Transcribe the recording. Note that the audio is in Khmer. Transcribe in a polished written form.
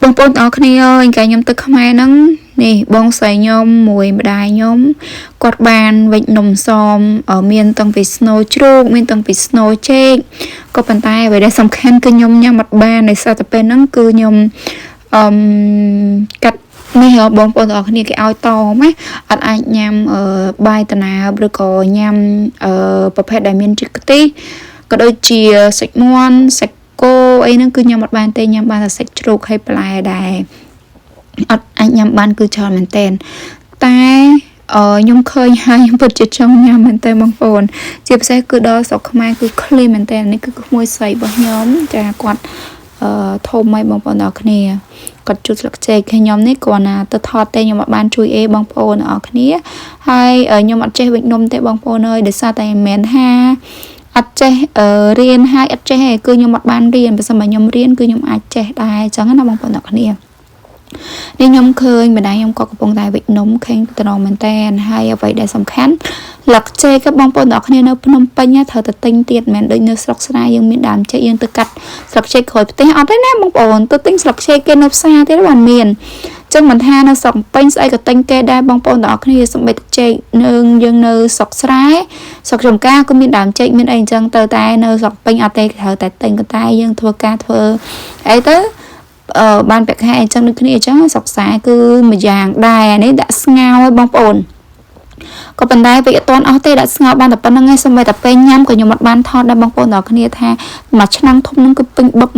បងប្អូនទាំងអស់គ្នាអើយកាលខ្ញុំទៅខ្មែរហ្នឹងនេះបងស្រីខ្ញុំមួយម្ដាយខ្ញុំគាត់បានវេចនំសមមានតាំងពីស្នូជ្រូកមានតាំងពីស្នូចេកក៏ប៉ុន្តែអ្វីដែលសំខាន់គឺខ្ញុំញ៉ាំអត់បានដោយសារតែពេលហ្នឹងគឺខ្ញុំអឺមកាត់នេះហ៎បងប្អូនទាំងអស់គ្នាគេឲ្យតមណាអត់អាចញ៉ាំអឺបាយតណាបឬក៏ញ៉ាំអឺប្រភេទដែលមានជាតិខ្ទិះក៏ដូចជាសាច់មាន់សាច់គោអីហ្នឹងគឺញ៉ាំអត់បានទេញ៉ាំបានតែសាច់ជ្រូកហើយបន្លែដែរអត់អាចញ៉ាំបានគឺច្រើនមែនទែនតែអឺខ្ញុំឃើញហើយខ្ញុំពិតជាចង់ញ៉ាំមែនទែនបងប្អូនជាពិសេសគឺដល់ស្រុកខ្មែរគឺឃ្លីមែនទែននេះគឺក្មួយស្រីរបស់ខ្ញុំចាគាត់អឺធំហើយបងប្អូនទាំងអស់គ្នាគាត់ជូតស្លឹកចេកខ្ញុំនេះគ្រាន់ណាទៅថតទេខ្ញុំអត់បានជួយអេបងប្អូនទាំងអស់គ្នាហើយខ្ញុំអត់ចេះវេចនំទេបងប្អូនអើយដោយសារតែមិនមែនថាអត់ចេះរៀនហើយអត់ចេះទេគឺខ្ញុំអត់បានរៀនបើសិនបើខ្ញុំរៀនគឺខ្ញុំអាចចេះដែរអញ្ចឹងណាបងប្អូនទាំងគ្នានេះខ្ញុំឃើញម្ដាយខ្ញុំក៏កំពុងតែវេចនំឃើញតំណងមែនតែនហើយអ្វីដែលសំខាន់ស្លឹកចេកបងប្អូនទាំងគ្នានៅភ្នំពេញត្រូវតែទិញទៀតមិនមែនដូចនៅស្រុកស្រែយើងមានដើមចេកយើងទៅកាត់ស្លឹកចេកក្រោយផ្ទះអត់ទេណាបងប្អូនទៅទិញស្លឹកចេកគេនៅផ្សារទៀតបានមានចឹងមិនថានៅស្រុកពេញស្អីក៏ទិញគេដែរបងប្អូនទាំងអស់គ្នាសំបីតែចេកនឹងយើងនៅស្រុកស្រែស្រុកចំការក៏មានដើមចេកមានអីអញ្ចឹងទៅតែនៅស្រុកពេញអត់ទេត្រូវតែទិញក៏តែយើងធ្វើការធ្វើអីទៅអឺបានប្រាក់ខែអញ្ចឹងដូចគ្នាអញ្ចឹងស្រុកខ្សែគឺមួយយ៉ាងដែរនេះដាក់ស្ងោឲ្យបងប្អូនក៏ប៉ុន្តែវាអត់ទាន់អស់ទេដាក់ស្ងោបានតែប៉ុណ្្នឹងឯងសូម្បីតែពេលញ៉ាំក៏ខ្ញុំអត់បានថតដែរបងប្អូនទាំងគ្នាថាមួយឆ្នាំងធំហ្នឹងគឺពេញបឹក